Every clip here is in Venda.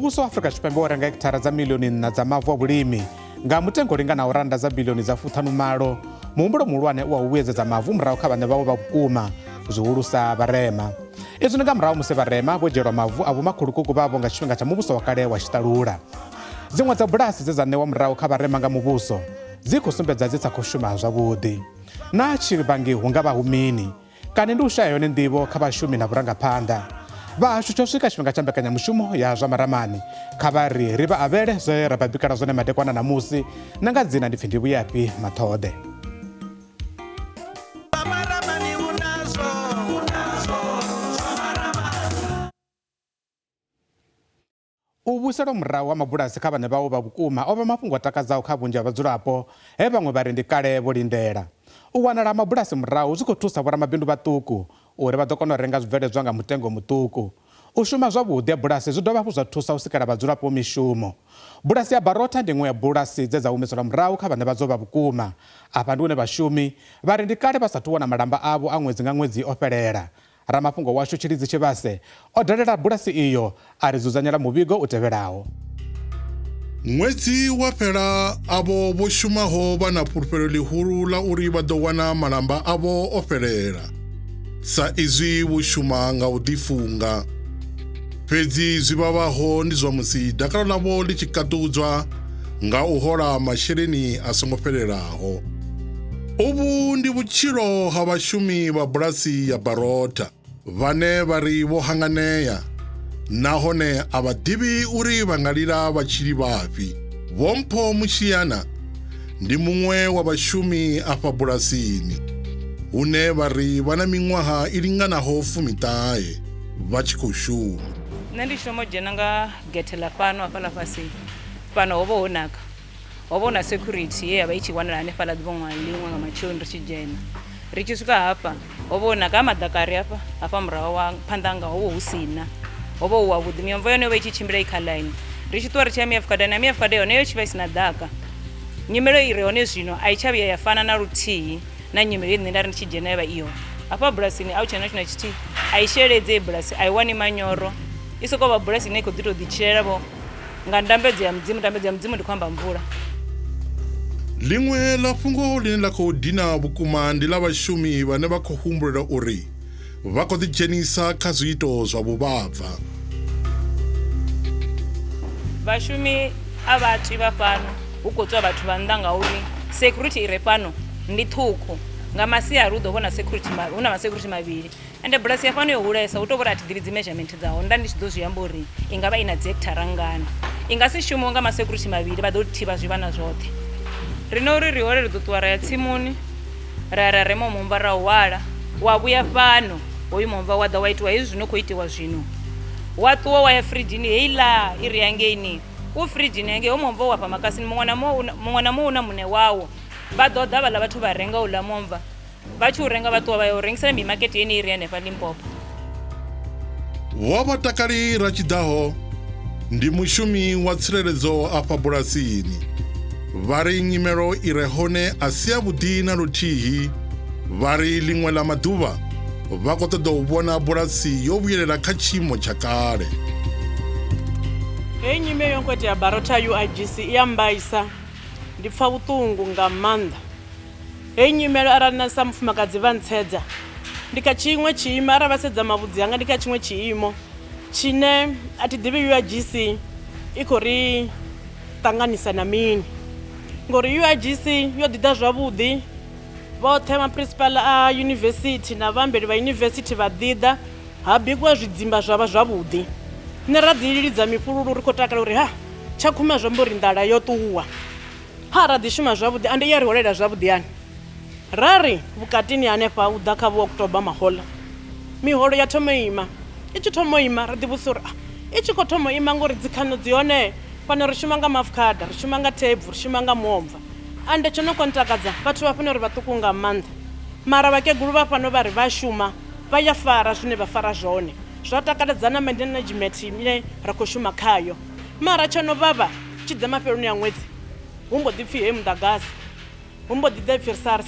Muvhuso wa Afrika Tshipembe wo renga hekithara dza milioni nṋa dza mavu a vhulimi nga mutengo u linganaho rannda dza bilioni dza fuṱhanumalo. Muhumbulo muhulwane u wa u vhuyedzedza mavu murahu kha vhaṋe vhao vha vhukuma, zwihulusa vharema. Izwi ndi nga murahu musi vharema vho dzhielwa mavu a vhomakhulukuku vhavho nga tshifhinga tsha muvhuso wa kale wa tshiṱalula. Dziṅwe dza bulasi dze dza ṋewa murahu kha vharema nga muvhuso dzi khou sumbedza dzi sa khou shuma zwavhuḓi. Naa tshivhangi hu nga vha hu mini? Kani ndi u shaya yone nḓivho kha vhashumi na vhurangaphanḓa? Vhahashu, tsho swika tshifhinga tsha mbekanyamushumo ya zwa maramani. Kha vha ri ri vha avhele zwe ra vha bikela zwone madekwana ṋamusi. Nṋe nga dzina ndi pfi ndi Vhuyafhi Maṱhoḓe. U vhuiselwa murahu ha mabulasi kha vhaṋe vhao vha vhukuma o vha mafhungo a takadzaho kha vhunzhi ha vhadzulapo, he vhaṅwe vha ri ndi kale vho lindela. U wanala ha mabulasi murahu zwi khou thusa vhoramabindu vhaṱuku uri vha ḓo kona u renga zwibveledzwa nga mutengo muṱuku. U shuma zwavhuḓi ha bulasi zwi dovha hafhu zwa thusa u sikela vhadzulapo mishumo. Bulasi ya Barotha ndi iṅwe ya bulasi dze dza humiselwa murahu kha vhaṋe vhadzo vha vhukuma. Afha ndi hune vhashumi vha ri ndi kale vha sathu wana malamba avho a ṅwedzi nga ṅwedzi o fhelela. Ramafhungo washu Tshilidzi Tshivhase o dalela bulasi iyo a ri dzudzanyela muvhigo u tevhelaho. Ṅwedzi wa fhela, avho vho shumaho vha na fhulufhelo ḽihulu ḽa uri vha ḓo wana malamba avho o fhelela, sa izwi vho shuma nga u ḓifunga. Fhedzi zwi vhavhaho ndi zwa musi dakalo ḽavho ḽi tshi kaṱudzwa nga u hola masheleni a songo fhelelaho. Uvhu ndi vhutshilo ha vhashumi vha bulasi ya Barotha vhane vha ri vho hanganea nahone a vha ḓivhi uri vha nga lila vha tshi livhafhi. Vho Mpho Mushiana ndi muṅwe wa vhashumi afha bulasini hune vha ri vha na miṅwaha i linganaho fumiṱahe vha tshi khou shuma. Nṋe ndi tshi thoma u dzhena nga gethe ḽa fhano hafhaḽa fhasi fhano ho vha ho naka. Ho vha hu na security ye ya vha i tshi wanala hanefhaḽa ḓuvha ṅwe na ḽiṅwe nga matsheloni ri tshi dzhena. Ri tshi swika hafha ho vha ho naka ha maḓaka a re hafha hafha murahu wa phanḓa hanga ho vha hu si na, ho vha hu havhuḓi miomva ya hone yo vha i tshi tshimbila i kha ḽaini. Ri tshi ṱuwa ri tshi ya Miafukada na Miafukada yone yo tshi vha i si na ḓaka. Nyimelo i re hone zwino a i tsha vhuya ya fana na luthihi na nyimelo ye nṋe nda ri ndi tshi dzhena yo vha i hone. Hafha bulasini a hu tshena tshithu na tshithihi, a i sheledzi heyi bulasi, a i wani manyoro, i sokou vha bulasi ine i khou ḓi tou ḓitshilela vho. Nga ndambedzo ya Mudzimu, ndambedzo ya Mudzimu ndi khou amba mvula. Ḽiṅwe ḽa fhungo ḽine ḽa khou dina vhukuma ndi ḽa vhashumi vhane vha khou humbulela uri vha khou ḓidzhenisa kha zwiito zwa vhuvhabva. Vhashumi a vha tswi vha fhano, hu khou tswa vhathu vha nnḓa ngauri security i re fhano ndi ṱhukhu. Nga masiari hu ḓo vha hu na masecurity mavhili. Ende bulasi ya fhano yo hulesa hu tou vha uri a thi ḓivhi dzi measurement dza hone nda ndi tshi ḓo zwi amba uri i nga vha i na dzi hekithara nngana. I nga si shumiwe nga masekhurithi mavhili vha ḓo thivha zwivhana zwoṱhe. Riṋe uri ri hole ri ḓo ṱuwa ra ya tsimuni ra ya ra rema muomva ra u hwala wa vhuya fhano hoyu muomva wa ḓa wa itiwa hezwi zwino khou itiwa zwino. Wa ṱuwa wa ya firidzhini heiḽa i re hangeini u firidzhini hangei hoyu muomva u afha makasini muṅwe na muṅwe na muṅwe u na muṋe wawo vha ḓo ḓa havhaḽa vhathu vha renga houḽa muomva. Vha tshi u renga vha ṱuwa vha ya u rengisela mimakete yeneyi i re henefha Limpopo. Vho vha Takali Ratshiḓaho ndi mushumi wa tsireledzo afha bulasini. Vha ri nyimelo i re hone a si yavhuḓi na luthihi. Vha ri ḽiṅwe ḽa maḓuvha vha khou ṱoḓa u vhona bulasi yo vhuyelela kha tshiimo tsha kale. Heyi nyimele yo no khou itea Barotha UIGC i a mmbaisa, ndi pfa vhuṱungu nga maanḓa. Heyi nyimelo arali na sa mufumakadzi vha ntsedza ndi kha tshiṅwe tshiimo, arali vha sedza mavhudzi anga ndi kha tshiṅwe tshiimo tshine a thi ḓivhi UIGC i khou ri ṱanganisa na mini ngori UIGC yo ḓi ḓa zwavhuḓi vhoṱhe maphurisipaḽa a yunivesithi na vhaambeli vha yunivesithi vha ḓi ḓa ha bikiwa zwidzimba zwa vha zwavhuḓi nṋe ra ḓi lilidza mifhululu ri khou takala uri ha tsha khuma zwi amba uri nḓala yo ṱuwa. Ha ra ḓi shuma zwavhuḓi ande ya ri holela zwavhuḓi hani. Ra ri vhukatini hanefha u ḓa kha vho October mahoḽa miholo ya thoma u ima. I tshi thoma u ima ra ḓi vhudzisa uri i tshi khou thoma u ima ngori dzikhano dzi hone fhano ri shuma nga maafukhada, ri shuma nga thebvu, ri shuma nga muomva. Ande tsho no khou ntakadza vhathu vha fhano ri vhaṱuku nga maanḓa mara vhakegulu vha fhano vha ri vha a shuma vha ya fara zwine vha fara zwone. Zwa takadza na management ine ra khou shuma khayo mara tsho no vhavha tshi ḓa mafheloni a ṅwedzi hu mbo ḓi pfi he muḓagasi, hu mbo ḓi ḓa ipfi SARS,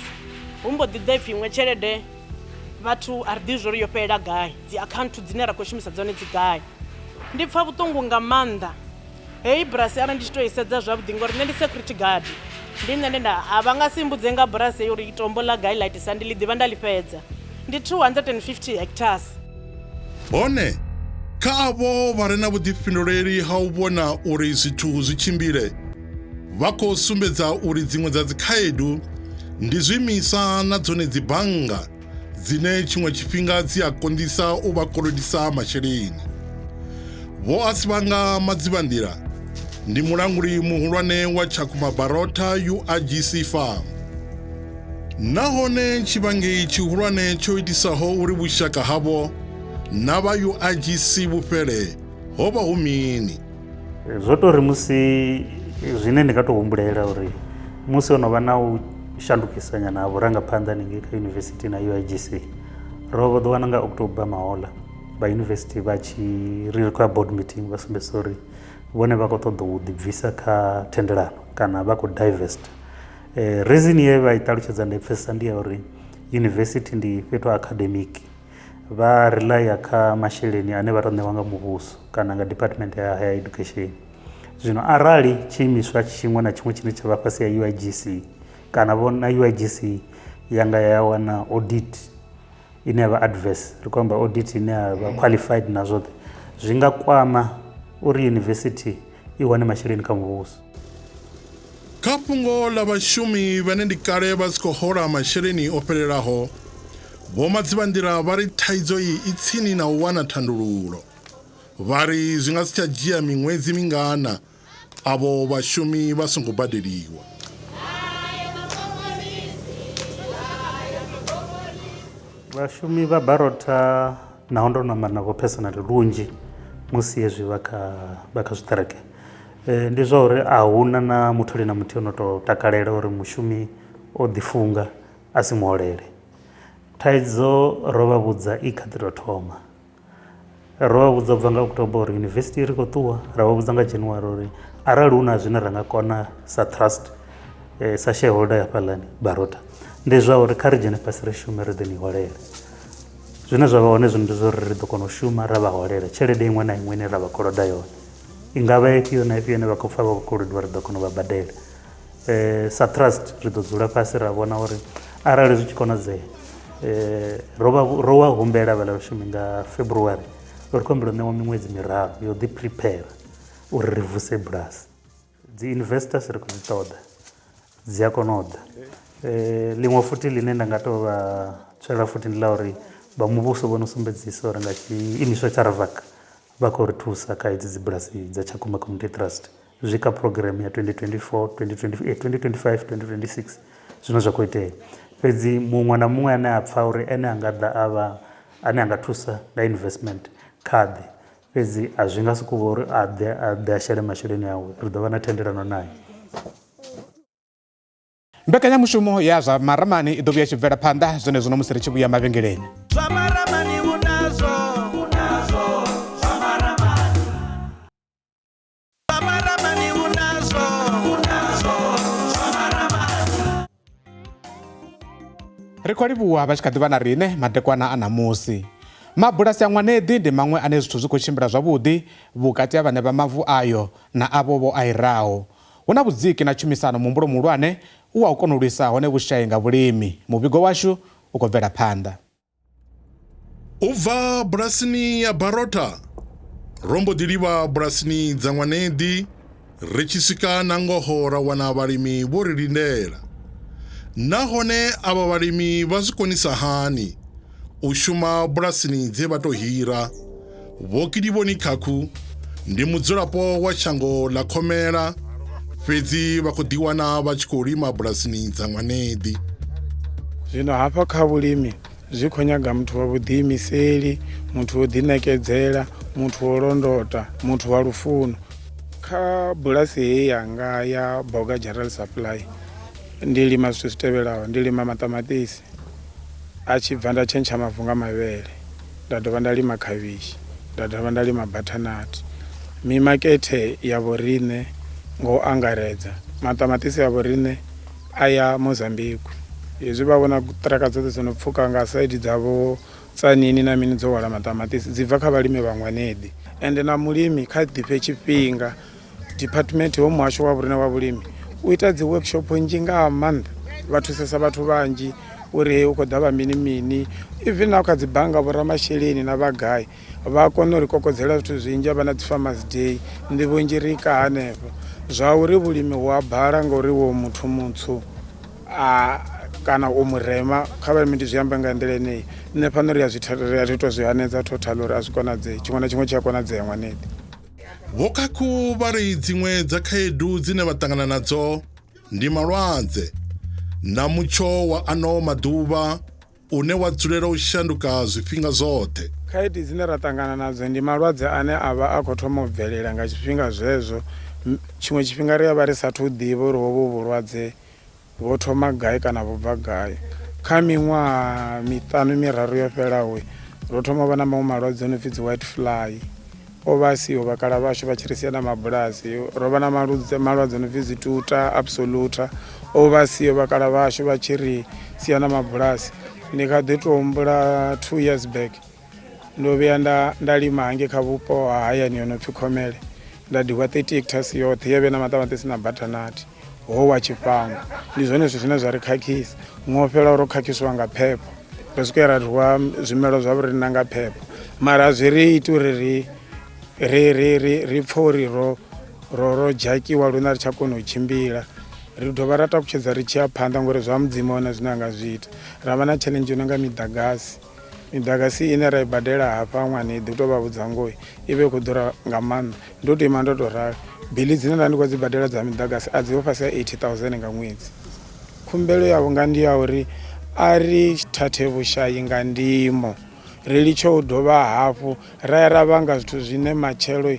hu mbo ḓi ḓa ipfi iṅwe tshelede vhathu a ri ḓivhi zwori yo fhelela gai, dzi akhaunthu dzine ra khou shumisa dzone dzi gai. Ndi pfa vhuṱungu nga maanḓa. Heyi bulasi arali ndi tshi to i sedza zwavhuḓi ngori nṋe ndi security guard ndi nṋe nde nda a vha nga si mbudze nga bulasi heyi uri tombo ḽa gai ḽa itisa ndi ḽi ḓivha nda ḽi fhedza ndi 250 hectares. Hone kha avho vha re na vhuḓifhinduleli ha u vhona uri zwithu zwi tshimbile vha khou sumbedza uri dziṅwe dza dzikhaedu ndi zwiimiswa na dzone dzibannga dzine tshiṅwe tshifhinga dzi a konḓisa u vha kolodisa masheleni. Vho Asivhanga Madzivhanḓila ndi mulanguli muhulwane wa Tshakhuma Barotha URGC Farm. Nahone tshivhangi tshihulwane tsho itisaho uri vhushaka havho na vha URGC vhu fhele ho vha hu mini? Zwo tou ri musi zwine ndi nga tou humbulela uri musi ho no vha na u shandukisa nyana ha vhurangaphanḓa haningei kha yunivesithi na UIGC ro vho ḓo wana nga October mahoḽa vha yunivesithi vha tshi ri ri khou ya board meeting vha sumbedzisa uri vhone vha khou ṱoḓa u ḓibvisa kha thendelano kana vha khou divest. Reason ye vha i ṱalutshedza nda i pfhesesa ndi ya uri yunivesithi ndi fhethu ha academic vha relaya kha masheleni ane vha to ṋewa nga muvhuso kana nga department ya higher education. Zwino arali tshiimiswa tshiṅwe na tshiṅwe tshine tsha vha fhasi ha UIGC kana vho na UIGC ya nga ya wana audit ine ya vha adverse ri khou amba audit ine ya vha qualified na zwoṱhe zwi nga kwama uri yunivesithi i wane masheleni kha muvhuso. Kha fhungo ḽa vhashumi vhane ndi kale vha si khou hola masheleni o fhelelaho, Vho Madzivhanḓila vha ri thaidzo iyi i tsini na u wana thandululo. Vha ri zwi nga si tsha dzhia miṅwedzi mingana avho vhashumi vha songo badeliwa. Vhashumi vha Barotha naho ndo no amba navho personally lunzhi musi hezwi vha kha vha kha zwiṱereke ndi zwa uri a huna na mutholi na muthihi ono to takalela uri mushumi o ḓifunga a si muholele. Thaidzo ro vha vhudza i kha ḓi tou thoma. Ro vha vhudza ubva nga October uri yunivesithi ri khou ṱuwa, ra vha vhudza nga January uri arali hu na zwine ra nga kona sa trust sa shareholder ya fhaḽani Barotha ndi zwa uri kha ri dzhene fhasi ri shume ri ḓo ni holela. Zwine zwa vha hone zwino ndi zwa uri ri ḓo kona u shuma ra vha holela tshelede iṅwe na iṅwe ine ra vha koloda yone i nga vha ifhio na ifhio ine vha khou pfha vha khou kolodiwa ri ḓo kona u vha badela. Sa trust ri ḓo dzula fhasi ra vhona uri arali zwi tshi konadzea ro vha ro wa humbela havhaḽa vhashumi nga February uri khou humbela u ṋewa miṅwedzi miraru yo ḓi prepare uri ri vuse bulasi. Dzi investors ri khou dzi ṱoḓa dzi a kona u ḓa. Ḽiṅwe futhi ḽine nda nga tou vha tswela futhi ndi ḽa uri vha muvhuso vho no sumbedzisa uri nga tshiimiswa tsha Ravac vha khou ri thusa kha hedzi dzi bulasi dza Tshakhuma Community Trust. Zwi kha phurogireme ya 2024 2025 2026 zwine zwa khou itea. Fhedzi muṅwe na muṅwe ane a pfha uri ene a nga ḓa a vha ane a nga thusa nga investment kha ḓe, fhedzi a zwi nga sokou vha uri a ḓe a ḓe a shele masheleni awe ri ḓo vha na thendelano nae. Mbekanyamushumo ya zwa maramani i ḓo vhuya tshi bvela phanḓa zwenezwino musi ri tshi vhuya mavhengeleni. Zwa maramani u nazwo, u nazwo, zwa maramani. Zwa maramani u nazwo, u nazwo, zwa maramani. Ri khou livhuwa vha tshi kha ḓi vha na riṋe madekwana a ṋamusi. Mabulasi a Ṅwaneḓi ndi maṅwe ane zwithu zwi khou tshimbila zwavhuḓi vhukati ha vhaṋe vha mavu ayo na avho vho a hiraho. Hu na vhudziki na tshumisano muhumbulo muhulwane u wa u kona u lwisa hone vhushai nga vhulimi. Muvhigo washu u khou bvela phanḓa. U bva bulasini ya Barotha ro mbo ḓi livha bulasini dza Ṅwaneḓi ri tshi swika na ngoho ra wana vhalimi vho ri lindela. Nahone avha vhalimi vha zwi konisa hani u shuma bulasini dze vha tou hira? Vho Kidiboni Khakhu ndi mudzulapo wa shango ḽa Khomela fhedzi vha khou ḓiwana vha tshi khou lima bulasini dza Ṅwaneḓi. Zwino hafha kha vhulimi zwi khou nyaga muthu wa vhuḓiimiseli, muthu wo ḓiṋekedzela, muthu wo londota, muthu wa lufuno. Kha bulasi heyi yanga ya Boga General Supply ndi lima zwithu zwi tevhelaho, ndi lima maṱamaṱisi a tshi bva nda tshentsha mavu nga mavhele. nda dovha nda lima khavhishi, nda dovha nda lima butternut. Mimakete ya vhoriṋe nga u angaredza, maṱamaṱisi a vhoriṋe a ya Mozambique. Hezwi vha vhona ṱiraka dzoṱhe dzo no pfuka nga saidi dza vho Tzaneen na mini dzo hwala maṱamaṱisi dzi bva kha vhalimi vha Ṅwaneḓi. Ende na mulimi kha ḓifhe tshifhinga. Department ho muhasho wa vhurine wa vhulimi u ita dzi workshop nnzhi nga maanḓa, vha thusesa vhathu vhanzhi uri hu khou ḓa vha mini mini. Even na kha dzi bannga vho ramasheleni na vha gai vha kona uri kokodzela zwithu zwinzhi, vha na dzi farmers day, nḓivho nnzhi ri ka hanefho. Zwa uri vhulimi hu a bala ngori wo muthu mutswu a kana u murema, kha vhalimi ndi zwi amba nga nḓila yeneyi. Nṋe fhano ri a zwi ri to zwi hanedza total uri a zwi konadzei, tshiṅwe na tshiṅwe tshi a konadzea ṅwaneḓi. Vho Khakhu vha ri dziṅwe dza khaedu dzine vha ṱangana nadzo ndi malwadze na mutsho wa ano maḓuvha une wa dzulela u shanduka zwifhinga zwoṱhe. Khaedu dzine ra ṱangana nadzo ndi malwadze ane a vha a khou thoma u bvelela nga tshifhinga zwezwo, tshiṅwe tshifhinga ri a vha ri sathu ḓivha uri hovhu vhulwadze vho thoma gai kana vho bva gai. Kha miṅwaha miṱanu miraru yo fhelaho ro thoma u vha na maṅwe malwadze o no pfhi dzi white fly, o vha a siho vhakalaha vhashu vha tshi ri sia na mabulasi. Ro vha na malwadze o no pfhi dzi tuta absoluta, o vha a siho vhakalaha vhashu vha tshi ri sia na mabulasi. Ndi kha ḓi tou humbula 2 years back ndo vhuya nda nda lima hangei kha vhupo ha hayani yo no pfhi Khomele, nda diwa 30 hectares yoṱhe ya vhe na maṱamaṱisi na butternut, ho wa tshifhango. Ndi zwone zwithu zwine zwa ri khakhisa, ṅwaha wo fhelaho ro khakhiswa nga phepho, ro swika ra rwiwa zwimelwa zwa vhoriṋe nga phepho, mara a zwi ri iti uri ri ri ri ri ri pfhe uri ro ro ro dzhakiwa lune a ri tsha kona u tshimbila. Ri dovha ra takutshedza ri tshi ya phanḓa ngori zwa Mudzimu ahuna zwine a nga zwi ita. Ra vha na tshaḽenzhi yo no nga miḓagasi, miḓagasi ine ra i badela hafha ṅwani ḓi tou vha vhudza ngoho i vha i khou ḓura nga maanḓa. Ndo tou ima ndo tou ralo, biḽi dzine nda ndi khou dzi badela dza miḓagasi a dziho fhasi ha 80,000 nga ṅwedzi. Khumbelo yavho nga ndi ya uri a ri thathe vhushayi nga ndimo, ri litshe u dovha hafhu ra ya ra vhanga zwithu zwine matshelo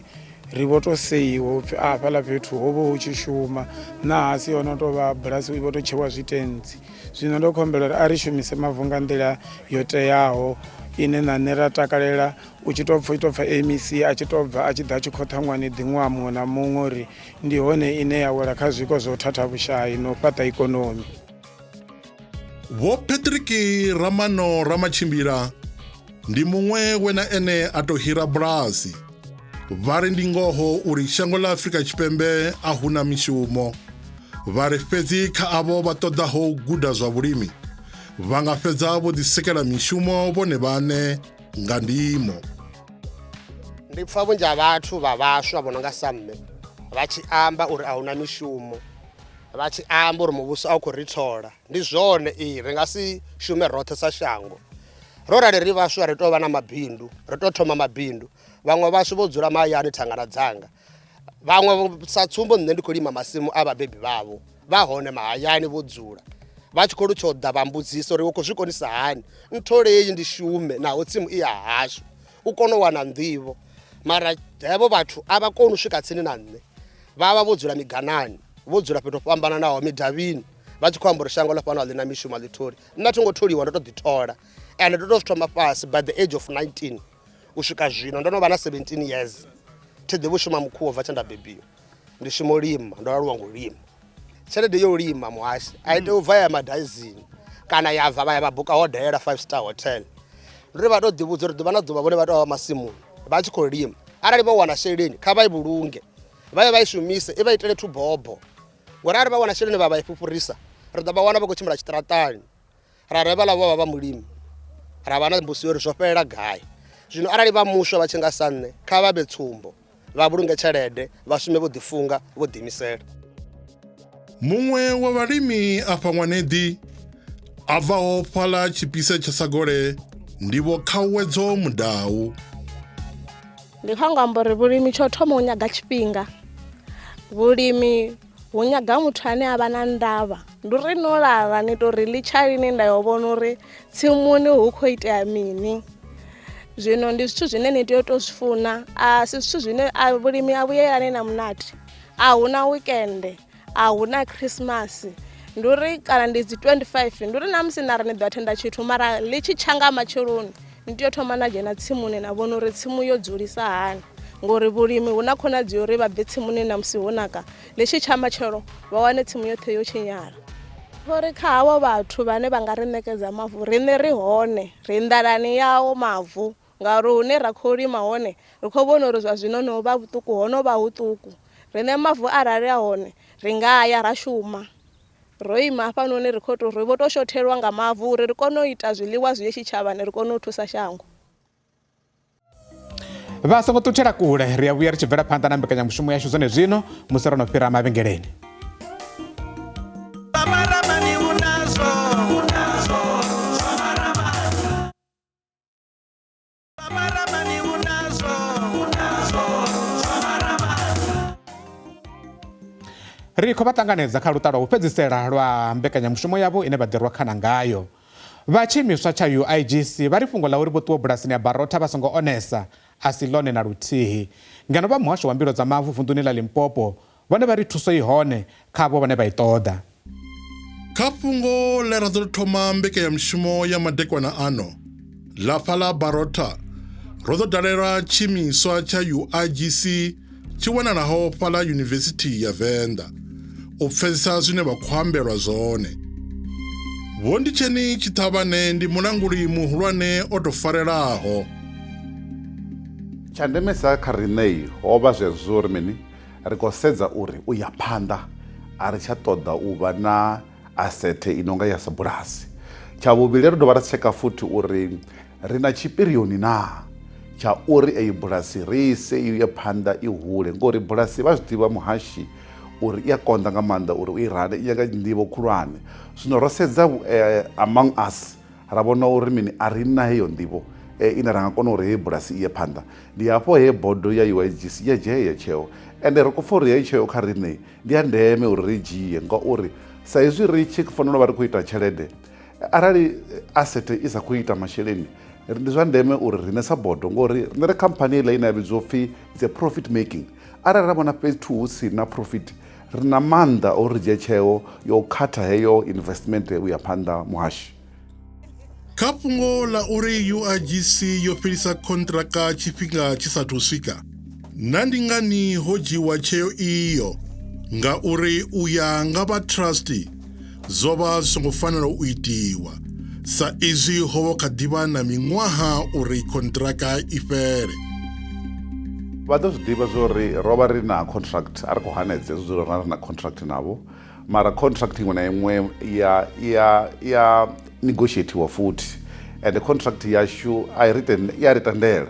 ri vho tou seiwa upfhi a hafhaḽa fhethu ho vha hu tshi shuma na hasi ho no tou vha bulasi i vho tou tshewa zwitentsi. Zwino ndo khombela uri a ri shumise mavu nga nḓila yo teaho ine na nṋe ra takalela u tshi tou pfha u tshi tou pfha MEC a tshi tou bva a tshi ḓa a tshi khotha ṅwaneḓi ṅwaha muṅwe na muṅwe uri ndi hone ine ya wela kha zwiko zwa u thatha vhushai na u fhaṱa ikonomi. Vho Patrick Ramano Ramatshimbila ndi muṅwe we na ene a tou hira bulasi. Vha ri ndi ngoho uri shango ḽa Afrika Tshipembe a hu na mishumo. Vha ri fhedzi kha avho vha ṱoḓaho u guda zwa vhulimi vha nga fhedza vho ḓisikela mishumo vhone vhaṋe nga ndimo. Ndi pfa vhunzhi ha vhathu vha vhaswa vho no nga sa nṋe vha tshi amba uri a huna mishumo, vha tshi amba uri muvhuso a u khou ri thola. Ndi zwone ee, ri nga si shume roṱhe sa shango. Ro rali ri vhaswa ri tou vha na mabindu, ri tou thoma mabindu. Vhaṅwe vhashu vho dzula mahayani thangana dzanga, vhaṅwe sa tsumbo nṋe ndi khou lima masimu a vhabebi vhavho vha hone mahayani vho dzula vha tshi khou litsha u ḓa vha mbudzisa uri u khou zwi konisa hani, ntholei ndi shume naho tsimu i ya hashu u kone u wana nḓivho. Mara hevho vhathu a vha koni u swika tsini na nṋe, vha vha vho dzula miganani, vho dzula fhethu ho fhambananaho midavhini vha tshi khou amba uri shango ḽa fhano a ḽi na mishumo a ḽi tholi. Nṋe a thi ngo tholiwa ndo tou ḓi thola ende ndo tou zwi thoma fhasi by the age of 19 u swika zwino ndo no vha na 17 years. Thi ḓivhi u shuma mukhuwa ubva tshe nda bebiwa, ndi shuma u lima, ndo aluwa ngo lima. Tshelede yo lima muhashi a i tei u bva ya madaizini kana ya bva vha ya vha buka hodela five star hotel. Ndi uri vha tou ḓivhudza uri ḓuvha na ḓuvha vhone vha tou vha masimuni vha tshi khou lima, arali vho wana sheleni kha vha i vhulunge vha ye vha i shumise i vha itele thubobo, ngori arali vha wana sheleni vha vha i fhufhurisa ri ḓo vha wana vha khou tshimbila tshiṱaratani ra ri havhaḽa vho vha vha mulimi ra vha na mbudziso uri zwo fhelela gai. Zwino arali vha muswa vha tshi nga sa nṋe kha vha vhe tsumbo vha vhulunge tshelede vha shume vho ḓifunga vho ḓiimisela. Muṅwe wa vhalimi afha Ṅwaneḓi a bvaho fhaḽa Tshipise tsha Sagole ndi Vho Khauwedzo Mudau. Ndi khou anga amba uri vhulimi tsho thoma u nyaga tshifhinga, vhulimi hu nyaga muthu ane a vha na ndavha ndi uri no lala ni tou ri ḽi tsha lini nda yo vhona uri tsimuni hu khou itea mini. Zwino ndi zwithu zwine ni tea u tou zwi funa a si zwithu zwine a vhulimi a vhuyelani na munati a hu na weekend a hu na Christmas ndi uri kana ndi dzi 25 ndi uri na musi na ri ni ḓo athenda tshithu mara ḽi tshi tsha nga matsheloni ni tea u thoma na dzhena tsimuni na vhona uri tsimu yo dzulisa hani ngori vhulimi hu na khonadzeo uri vha bve tsimuni na musi ho naka ḽi tshi tsha matshelo vha wane tsimu yoṱhe yo tshinyala. Uri kha havho vhathu vhane vha nga ri ṋekedza mavu riṋe ri hone ri nḓalani yao mavu ngauri hune ra khou lima hone ri khou vhona uri zwa zwino no vha vhuṱuku ho no vha huṱuku. Riṋe mavu arali a hone ri nga ya ra shuma. Ro ima hafhanoni ri khou tou ri vho tou shothelwa nga mavu uri ri kone u ita zwiḽiwa zwi ye tshitshavhani ri kone u thusa shango. Vha songo ṱutshela kule, ri a vhuya ri tshi bvela phanḓa na mbekanyamushumo yashu zwone zwino musi ro no fhira mavhengeleni. Ri khou vha ṱanganedza kha luṱa lwa u fhedzisela lwa mbekanyamushumo yavho ine vha ḓirwa khana ngayo. Vha tshiimiswa tsha UIGC vha ri fhungo ḽa uri vho ṱuwa bulasini ya Barotha vha songo onesa a si ḽone na luthihi. Ngeno vha muhasho wa mbilo dza mavu vunḓuni ḽa Limpopo vhone vha ri thuso i hone kha avho vhane vha i ṱoḓa. Kha fhungo ḽe ra ḓo thoma mbekanyamushumo ya madekwana ano ḽa fhaḽa Barotha, ro ḓo dalela tshiimiswa tsha UIGC tshi wanalaho fhaḽa Yunivesithi ya Venḓa u pfesesa zwine vha khou ambelwa zwone. Vho Nditsheni Tshiṱhavhane ndi mulanguli muhulwane o tou farelaho. Tsha ndemesa kha riṋe ho vha zwezwo uri mini ri khou sedza uri u ya phanḓa a ri tsha ṱoḓa u vha na asethe i no nga ya sabulasi. Tsha vhuvhili ri dovha ra tsheka futhi uri ri na tshipirioni naa tsha uri eyi bulasi ri ise i ye phanḓa i hule, ngori bulasi vha zwi ḓivha muhashi uri i a konḓa nga maanḓa uri u i rane, i nyaga nḓivho khulwane. Zwino ro sedza among us ra vhona uri mini a ri na heyo nḓivho ine ra nga kona uri heyi bulasi i ye phanḓa. Ndi hafho he bodo ya UIGC ya dzhia heyo tsheo, ende ri khou pfha uri heyo tsheo kha riṋe ndi ya ndeme uri ri dzhie, ngauri sa izwi ri tshi fanela u vha ri khou ita tshelede, arali asete i sa khou ita masheleni, ndi zwa ndeme uri riṋe sa bodo, ngori riṋe ri khamphani heiḽa ine ya vhidziwa upfhi it's a profit making, arali ra vhona fhethu hu si na profit ri na maanḓa o ri dzhie tsheo yo khatha heyo investment u ya phanḓa. Muhashi. Kha fhungo ḽa uri UIGC yo fhelisa khontraka tshifhinga tshi sathu swika, na ndi ngani ho dzhiiwa tsheo iyo? Ngauri u ya nga vha trust zwo vha zwi songo fanela u itiwa sa izwi ho vha kha ḓivha na miṅwaha uri khontraka i fhele. Vha ḓo zwi ḓivha zwa uri ro vha ri na contract, a ri khou hanedza hezwo zwa uri ra ri na contract navho, mara contract iṅwe na iṅwe ya ya ya negotiatiwa futhi, and contract yashu a i ya ri tendela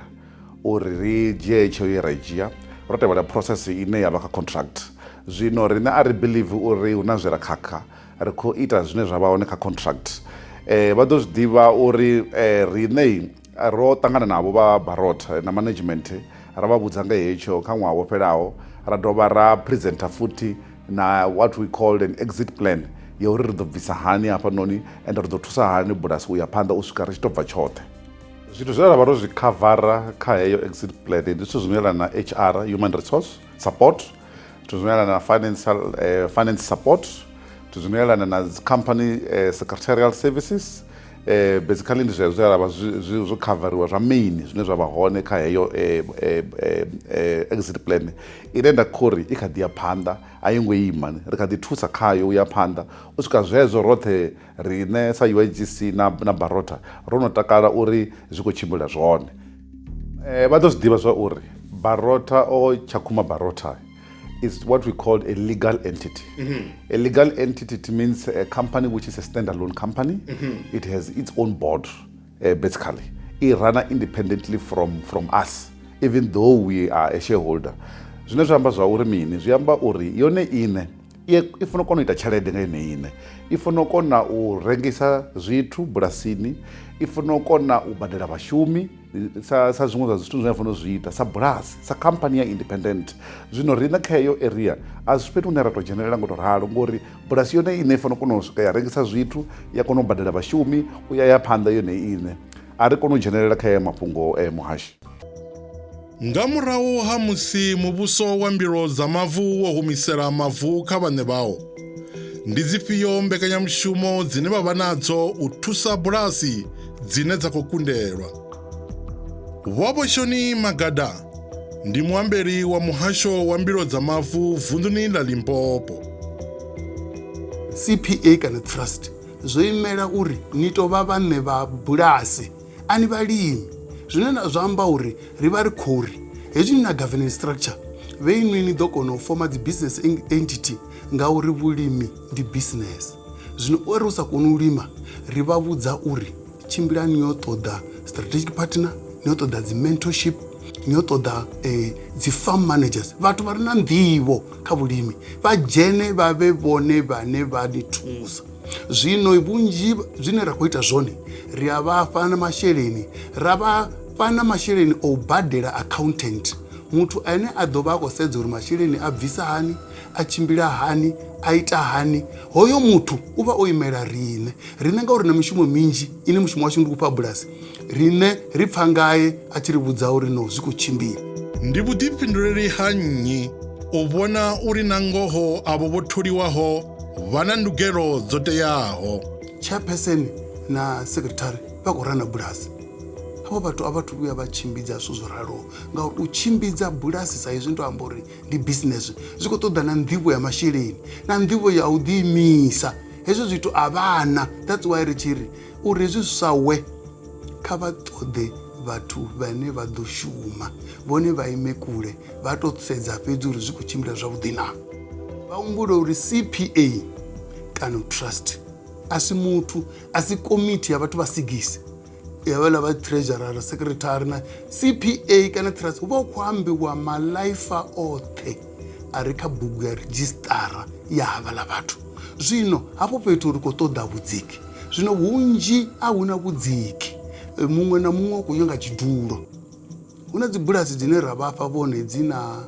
uri ri dzhie tsheo ye ra i dzhia ro tevhela process ine ya vha kha contract. Zwino riṋe a ri believe uri hu na zwe ra khakha, ri khou ita zwine zwa vha hone kha contract. Vha ḓo zwi ḓivha uri riṋe ro ṱangana navho vha Barotha na management ra vha vhudza nga hetsho kha ṅwaha wo fhelaho, ra dovha ra presenter futhi na what we called an exit plan ya uri ri ḓo bvisa hani hafhanoni ende ri ḓo thusa hani bulasi u ya phanḓa u swika ri tshi tou bva tshoṱhe. Zwithu zwine ra vha ro zwi khavara kha heyo exit plan ndi zwithu zwino yelana na HR, human resource support, zwithu zwino yelana na financial, finance support, zwithu zwino yelana na company secretarial services. Basically ndi zwezwo zwe ra vha zwo khavariwa zwa main zwine zwa vha hone kha heyo exit plan ine nda khou ri i kha ḓi ya phanḓa, a i ngo ima, ri kha ḓi thusa khayo u ya phanḓa u swika zwezwo roṱhe riṋe sa UIGC na, na Barotha ro no takala uri zwi khou tshimbila zwone. Vha ḓo zwi ḓivha zwa uri Barotha o Tshakhuma Barotha is what we call a legal entity. A legal entity, it means a company which is a standalone company. It has its own board, basically. It runs independently from us, even though we are a shareholder. Zwine zwa amba zwa uri mini? Zwi amba uri yone ine i funa u kona u ita tshelede nga yone ine, i funa u kona u rengisa zwithu bulasini, i funa u kona u badela vhashumi sa zwiṅwe zwa zwithu zwine ya fanela u zwi ita sa bulasi, sa khamphani ya independent. Zwino riṋe kha heyo area a zwi fhethu hune ra tou dzhenelela ngo to ralo, ngori bulasi yone ine i fanela u kona u swika ya rengisa zwithu, ya kona u badela vhashumi, u ya ya phanḓa yone ine. A ri koni u dzhenelela kha heyo mafhungo muhashi. Nga murahu ha musi muvhuso wa mbilo dza mavu wo humisela mavu kha vhaṋe vhao, ndi dzifhio mbekanyamushumo dzine vha vha nadzo u thusa bulasi dzine dza khou kundelwa? Vho Boshoni Magada ndi muambeli wa muhasho wa mbilo dza mavu vunḓuni ḽa Limpopo. CPA kana trust zwo imela uri ni tou vha vhaṋe vha bulasi, a ni vhalimi, zwine zwa amba uri ri vha ri khou ri hezwi ni na governance structure. Vhe inwi ni ḓo kona u foma dzi business entity ngauri vhulimi ndi business. Zwino uri u sa koni u lima ri vha vhudza uri tshimbilani ni yo ṱoḓa strategic partner, ni yo ṱoḓa dzi mentorship, ni yo ṱoḓa eh, dzi farm managers, vhathu vha re na nḓivho kha vhulimi vha dzhene vha vhe vhone vhane vha ni thusa. Zwino vhunzhi zwine ra khou ita zwone ri a vha fha na masheleni, ra vha fha na masheleni o u badela accountant, muthu ane a ḓo vha a khou sedza uri masheleni a bvisa hani, a tshimbila hani, a ita hani. Hoyo muthu u vha o imela riṋe, riṋe ngauri na mishumo minzhi ine mushumo washu ndi u fha bulasi, riṋe ri pfa ngae a tshi ri vhudza uri no zwi khou tshimbila. Ndi vhuḓifhinduleli ha nnyi u vhona uri na ngoho avho vho tholiwaho vha na ndugelo dzo teaho? Chairperson na secretary vha khou rana bulasi. Havho vhathu a vha thu vhuya vha tshimbidza zwithu zwo raloho ngauri u tshimbidza bulasi sa izwi ndo amba uri ndi business zwi khou ṱoḓa na nḓivho ya masheleni na nḓivho ya u ḓiimisa. Hezwo zwithu a vhana, that's why ri tshi ri uri hezwi zwi sa we kha vha ṱoḓe vhathu vhane vha ḓo shuma vhone vha ime kule vha to sedza fhedzi uri zwi khou tshimbila zwavhuḓi na. Vha humbule uri CPA kana trust a si muthu, a si komiti ya vhathu vha sigisi ya vhaḽa vha treasurer, secretary na CPA kana trust, hu vha hu khou ambiwa malaifa oṱhe a re kha bugu ya redzhisiṱara ya havhaḽa vhathu. Zwino hafho fhethu ri khou ṱoḓa vhudziki, zwino vhunzhi a hu na vhudziki, muṅwe na muṅwe u khou nyanga tshidulo. Hu na dzi bulasi dzine ra vha fha vhone dzi na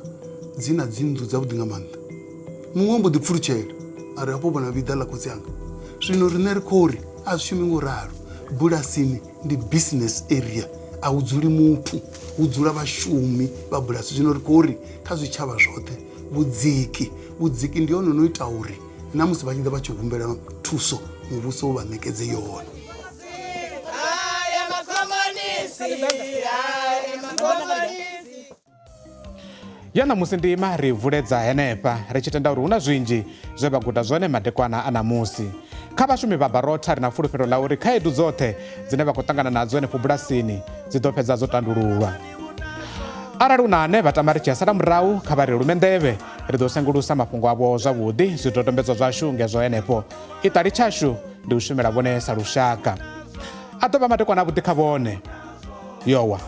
dzi na dzinnḓu dzavhuḓi nga maanḓa, muṅwe mbo ḓi pfulutshela a ri hafho vhona vhiḓa ḽa khotsi anga. Zwino riṋe ri khou ri a zwi shumi ngo ralo, bulasini ndi business area, a hu dzuli muthu, hu dzula vhashumi vha bulasi. Zwino ri khou ri kha zwitshavha zwoṱhe vhudziki, vhudziki ndi hone no ita uri na musi vha tshi ḓa vha tshi humbela thuso muvhuso u vha ṋekedze yone. Ya ṋamusi ndima ri vuledza henefha ri tshi tenda uri hu na zwinzhi zwe vha guda zwone madekwana a ṋamusi. Kha vhashumi vha Barotha ri na fulufhelo ḽa uri khaedu dzoṱhe dzine vha khou ṱangana nadzo henefho bulasini dzi ḓo fhedza dzo tandululwa. Arali hu na ane vha tama ri tshi a sala murahu, kha vha ri lume nḓevhe, ri ḓo sengulusa mafhungo avho zwavhuḓi. Zwidodombedzwa zwashu ngezwo henefho. Iṱali tshashu ndi u shumela vhone sa lushaka. A ḓo vha madekwana avhuḓi kha vhone. Yowa.